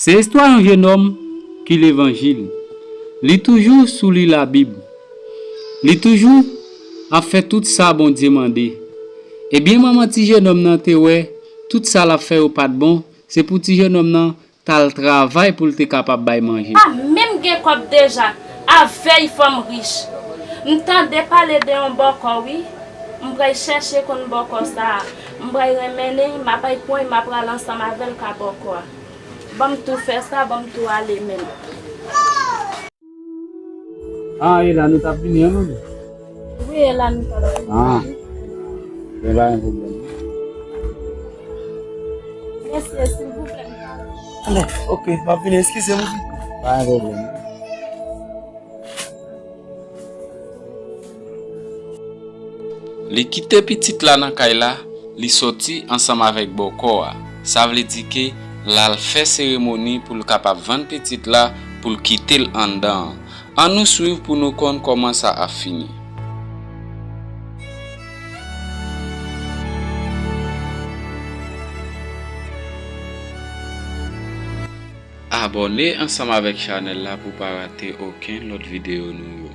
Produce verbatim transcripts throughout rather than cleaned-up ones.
Se istwa yon jenòm ki levanjil. Li toujou sou li Labib. Li toujou ap fè tout sa Bondye mande. Ebyen, manman ti jenòm nan te wè tout sa l ap fè yo pa t bon, se pou ti jenòm nan t al travay pou l te kapab bay manje. Pa menm gen kòb deja, avèy fò m rich. M tande pale de yon bòkò wi. M pral chèche konn bòkò sa a. M pral renmennen, m ap al pran, m ap pral ansanm avè l ka bòkò a. Ban m tou fè sa, ban m tou ale menm. Ah, e la nou t ap vini an nou? Wi, e la nou t ap vini. Ah, men pa gen pwoblèm. Mesye, silvouplè, m pale. Ale, ok, m ap vini, eskize m. Pa gen pwoblèm. Li kite pitit la nan kay la, li soti ansanm avèk bòkò a. Sa vle di ke l al fè seremoni pou l kapab vann pitit la pou l kite l anndan an. Ann nou swiv pou nou konn kòman sa ap fini. Abòne ansanm avèk chanèl la pou pa rate okenn lòt videyo nou yo.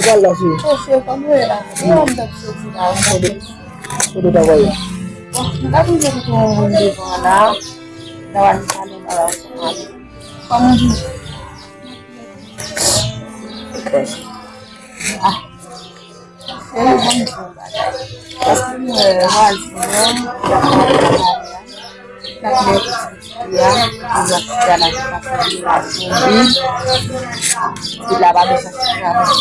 Pral la, cheri. Chèche, kòman w ye la? Ou wè m t ap soti la, ou konnen. Kote w ta pral la? Bon, m ta toujou kote yon moun devan la. M ta pral pale bagay ansanm avè w. Kòman w ye? Pase. Ah. Cheri, ban m di w yon bagay. Paske m wè vwazen an, y ap pale a. Sa k lè ti fi a, li ap fè la, li ap fè la, li ap fè la, pa bezwen chache travay.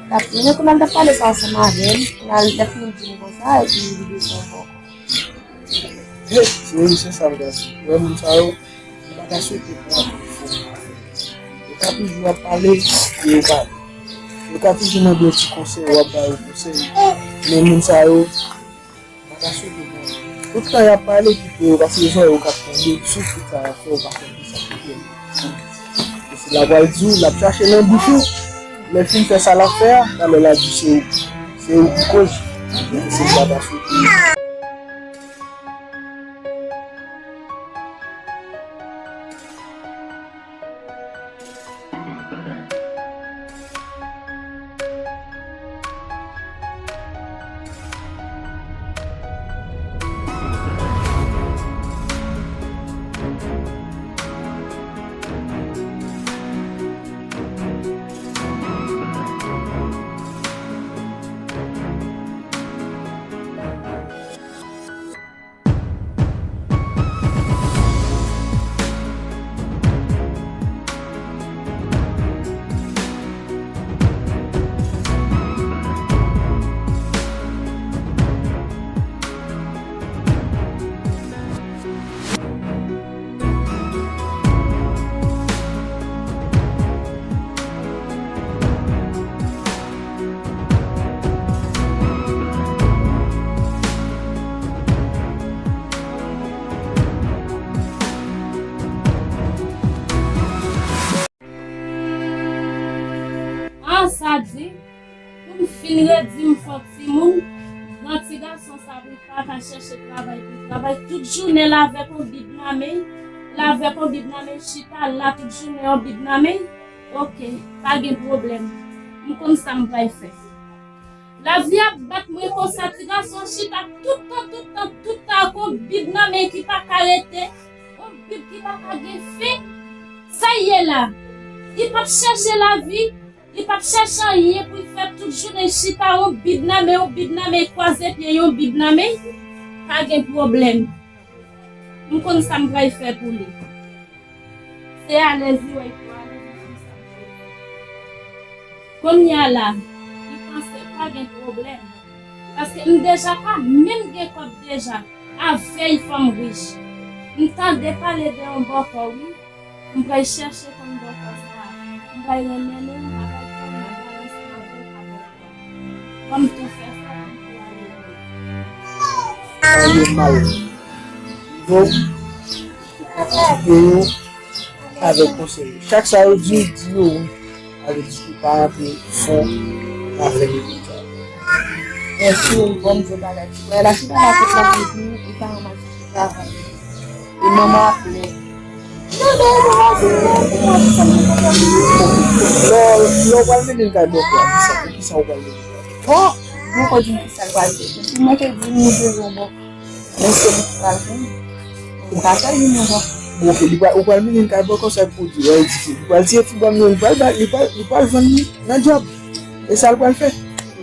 L ap vini, kounye a l t ap pale sa ansanm avè m, kounye a l t ap fin di m konsa, epi li bezwen bò kò. Ye, se, se sa m ta di. Ou wè moun sa yo, m pa ta swete pou anpil fo. Yo ka toujou ap pale, yo pa. Yo ka toujou mande yon ti konsèy, w ap ba yo konsèy. Men moun sa yo, m pa ta swete pou anpil. Tout tan y ap pale, kite yo, paske se yo k ap tande, sou tout sa y ap fè, yo pa konn ki sa k gen. E se la pral di w, l ap chache nan bouch ou. Lè l fin fè sa l ap fè a, talè l ap di se ou. Se ou ki koz. Se m pa ta swete. Ah, sa di, pou m fin redi m fè timoun, gran ti gason sa pou l pa ka chèche travay pou l travay tout jounen l avèk yon bib nan men l, l avèk yon bib nan men l chita la tout jounen yon bib nan men l. Oke, pa gen pwoblèm. M konn sa m pral fè. Lavi ap bat mwen konsa, ti gason chita tout tan, tout tan, tout tan ak yon bib nan men ki pa ka rete, yon bib ki pa ka gen fen. Sa l ye la? Li p ap chèche lavi, li p ap chèche anyen pou l fè tout jounen chita, yon bib nan men, yon bib nan men, kwaze pye, yon bib nan men. Pa gen pwoblèm. M konn sa m pral fè pou li. Se alèz li wè l pou alèz li konsa. Kounye a la, li panse pa gen pwoblèm. Paske m deja pa menm gen kòb deja. Avèy fanm rich. M tande pale de yon bòkò, wi. M pral chèche konn bòkò sa a. M pral renmen l, m pa pral konn, m pral ansanm avè l pa bòkò. Ban m tou fè sa pou m tou ale byen. Sa yo mal. Bon, ou konn kite yo avèk konsèy yo. Chak sa yo di w, di yo wi. Sa vle di ki pa antre fon avèk yo konsa. Mèsi, bon, m di w bagay. Wè, la chita la tout la pou di, li pa yon mal chita travay. E manman ap plè. Lè w, lè w pral mennen l kay bòkò a, kisa, kisa w pral mennen l? Bon, mwen ko di m kisa l pral fè. Si mwen te di m li bezwen bòkò, men se li ki pral jwenn. M pa pral jwenn yon bòkò. Bon, ok, li pral, ou pral mennen l kay bòkò, sa pou di, wè, li di, li pral tiye fibwa mwen, li pral ba, li pral, li pral vann li nan djòb. E sa l pral fè.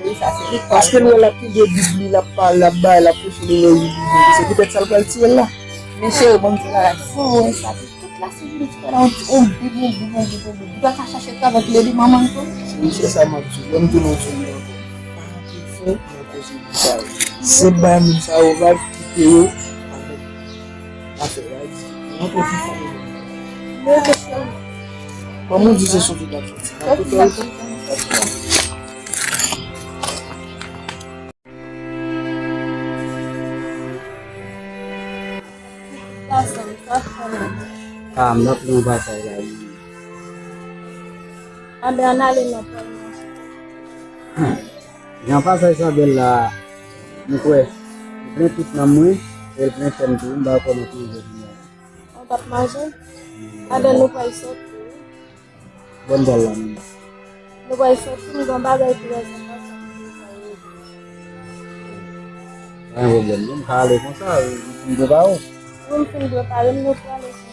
Wi, sa se li k pral fè. Paske l wè l ap kenbe bib li, l ap pale, l ap bay, l ap preche levanjil li, se poutèt sa l pral tiye l la. Men cheri, bon, m di w bagay, fò w wè sa tou. Tout la sivil ti fè la, on, on bib, on bib, on bib, on bib. Li pa ka chache travay pou l ede manman l tou. Se misye sa m ap di w. Lè m tounen w sou li ankò. Pa antre fon nan koze li sa yo. Se bay moun sa yo vag, kite yo avèk afè yo. Antre pi fon. Kòman w di se soti l ap soti? Nan kote l? Ah, m ap pran yon pasaj la wi. Anben, ann ale non, frè m nan. Jan pasaj sa bèl la, m kwè li plen tout nanm mwen, e l plen kè m tou, m pa kòman pou jodi a. Ou p ap manje? Anben, nou pral soti wi. Bon, m pral la menm. Yo pral soti, m gen yon bagay trè enpòtan pou m fè yo. Pa gen pwoblèm, non, m ka ale konsa, m fin prepare w. Wi, m fin prepare m, nou prale konsa.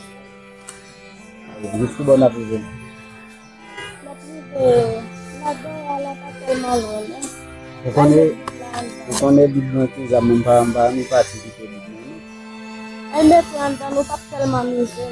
Jis ki bò n ap rive? N ap rive ladan a la, pa tèlman lwen, non. Ou konnen, ou konnen bib mwen te zam mwen, m pa, m pa renmen pati kite bib mwen, non. Ay, mete anndan, nou p ap tèlman mize.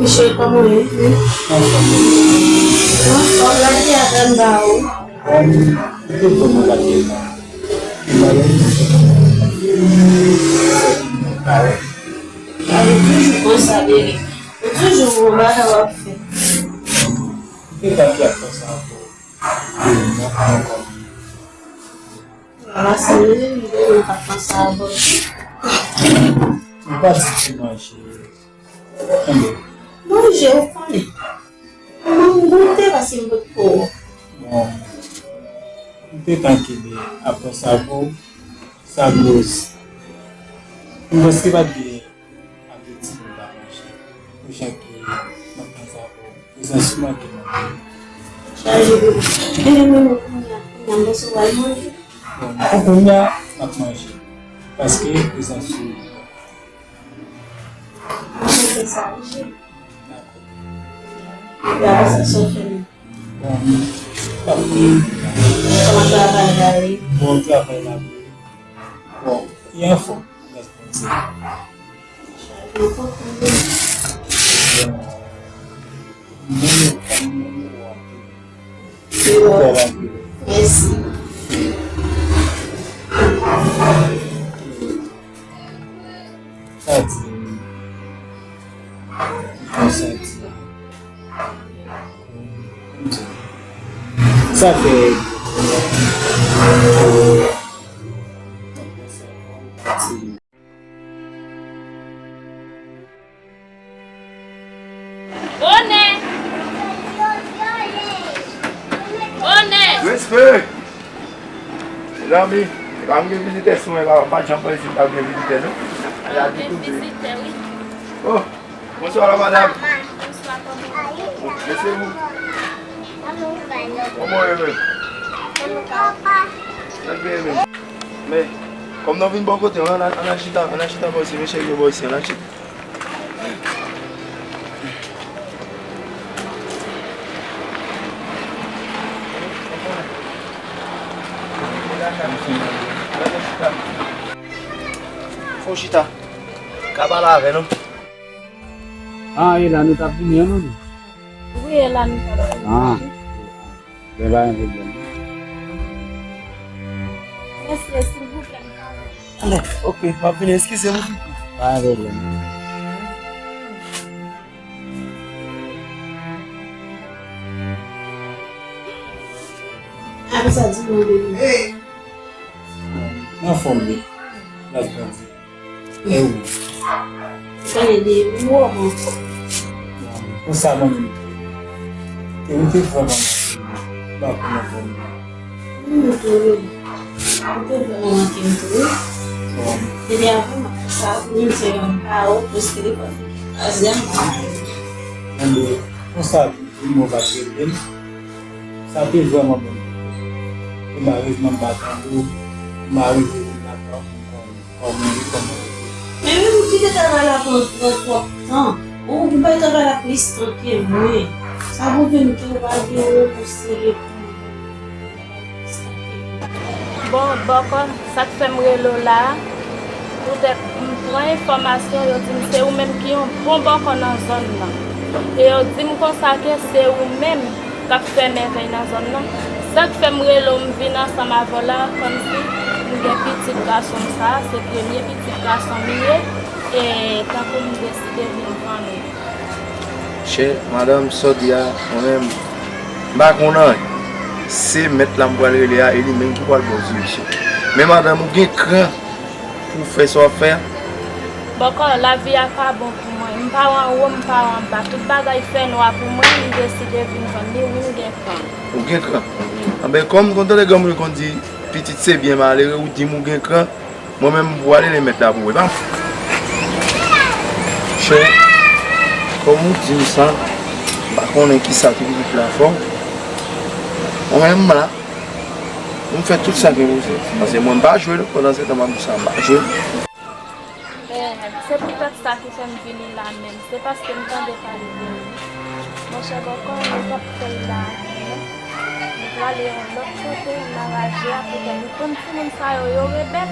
Michel, kòman w ye? Anfòm. Anfòm, lavi a pran ba ou. Bon, m te fè mwen lage la. Mwen lage la. Sa vle toujou konsa, bebe. Ou toujou gon bagay w ap fè. M te pa ki ap fè sa ankò. Mwen pa ankò. Mama, se mwen menm ki te nan pa panse avè w. Ou pa di ti manje. Manje, ou konnen. Mwen, m goute paske m pot po. Bon, m te tanke de apre sa pou sa goz. M panse pa t gen apeti pou m ta manje. Pou jan ke m ap panse avè w. Prezans ou manke m anpil. Chaje bebe. Bebe, men mwen kounye a, kounye a, m panse w al manje. Bon, pou kounye a, m ap manje. Paske prezans ou. Mwen fè sa, wi, cheri. Dakò. Epi apre sa, sa w fè menm? Bon, m ap. Kòman travay la ye? Bon travay la. Bon, li anfòm, gras Bondye. Mèsi. Sa di, sa di. Sa fè. Bonè! Bonè! Respè! Mezanmi! Pa m gen vizitè sou mwen, pa, pa janm panse m t ap gen vizitè, non. Gen vizitè, wi. Oh, bonsoir, madame. Bonsoir, kòman w ye? Mesye, vous. Kòman w ye menm? Sa k gen menm? Men, kòm nou vin bò kote, ann, ann, ann al chita, ann al chita bò isi, mesye yo bò isi, ann al chita. Fò chita. Ka pale avè nou. Ah, e la nou t ap vini an, nou di? Wi, e la nou t ap vini. Ah. Ben, pa gen pwoblèm. Mesye, silvouplè, m pa wè. Alè, ok, m ap vini, eskize m. Pa gen pwoblèm. Apre sa, di mwen de li. Anfòm, wi. Gras Bondye. E ou? Sa vle di, ou anfòm. Konsa mwen menm tou. E ou te vrèman manke m. M pa konn anfòm. Ou te vrèman manke m tou, wi. Depi avan m ap fè sa, pou m se yon pawòl plis telefòn. Paske m pa. Konsa, Li mwen pa t rele m. Sa te vrèman bon. E malerezman, m pa tande w. M pa rive vin lakay ou pou m konnen kòman w ye, kòman w rete. Men menm kite travay la pran, pran twòp tan. Ou, ou bay travay la plis tan ke mwen. Sa pwouve m ke ou pa gen yon konseye pou mwen. Bon, bòkò, sa k fè m rele w la a, poutèt m pran enfòmasyon, yo di m se ou menm ki yon bon bòkò nan zòn nan. E yo di m konsa ke se ou menm k ap fè mèvèy nan zòn nan. Sa k fè m rele w, m vin ansanm avè w la, kòmsi m gen pitit gason m sa a, se premye pitit gason m ye, e tankou m deside vin vann ou. Chè madanm, sa w di a, mwen menm, m pa konn anyen. Se mèt la m pral rele a, e li menm ki pral ba w direksyon. Men madanm, ou gen kran pou w fè sa w ap fè a? Bòkò, lavi a pa bon pou mwen. M pa wè anwo, m pa wè anba. Tout bagay fè nwa pou mwen, m deside vin vann li, wi, m gen kran. Ou gen kran? Anben, kòm m konn tande granmoun yo konn di, pitit se byen malere, ou di m ou gen kran, mwen menm, m pwale le mèt la pou wè pa m. Chè, kòm ou di m sa, m pa konnen kisa ki pitit la fè w. Mwen menm, m la. M fè tout sa ki posib. Paske mwen, m pa jwe, non. Pandan se tan, m ap di sa, m pa jwe. Eh, se poutèt sa ki fè m vini la menm. Se paske m tande pale de li. Monchè, bòkò, nou p ap fè l la ankò, non. Nou prale yon lòt kote, nan raje a, poutèt nou konn timoun sa yo, yo rebèl.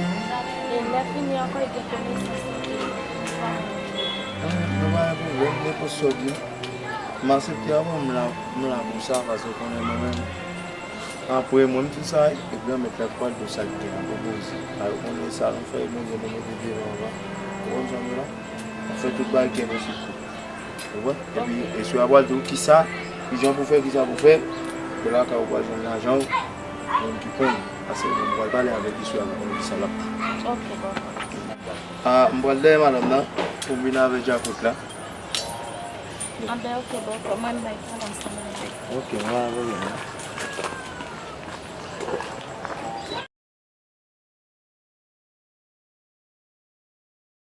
E lè fini ankò, yo gen konesans li ke li pa yon rebèl. Ah, nou pa gen pwoblèm, nenpòt sa w di. M aksepte a, bon, m la, m la pou sa, paske w konnen mwen menm. Apre mwen, m di sa, e granmèt la k pral di w sa k gen nan pwopoze. A yo konnen sa nou fè, Bondye nou mete devan anvan. Ou konn sa m di la? Ou fè tout bagay ki enposib pou ou. Ou konprann? Epi, eswi a pral di w kisa, kijan pou fè, kisa pou fè. Se la ka ou pral jwenn lajan w, moun ki konn. Paske mwen pral pale avèk eswi a pou konnen kisa l ap di. Ok, bòkò. A, m pral dèyè madanm nan, pou m vin avè djakout la. Anben, ok, bòkò, mwen m bay pale ansanm avè l. Ok, mwen avè w.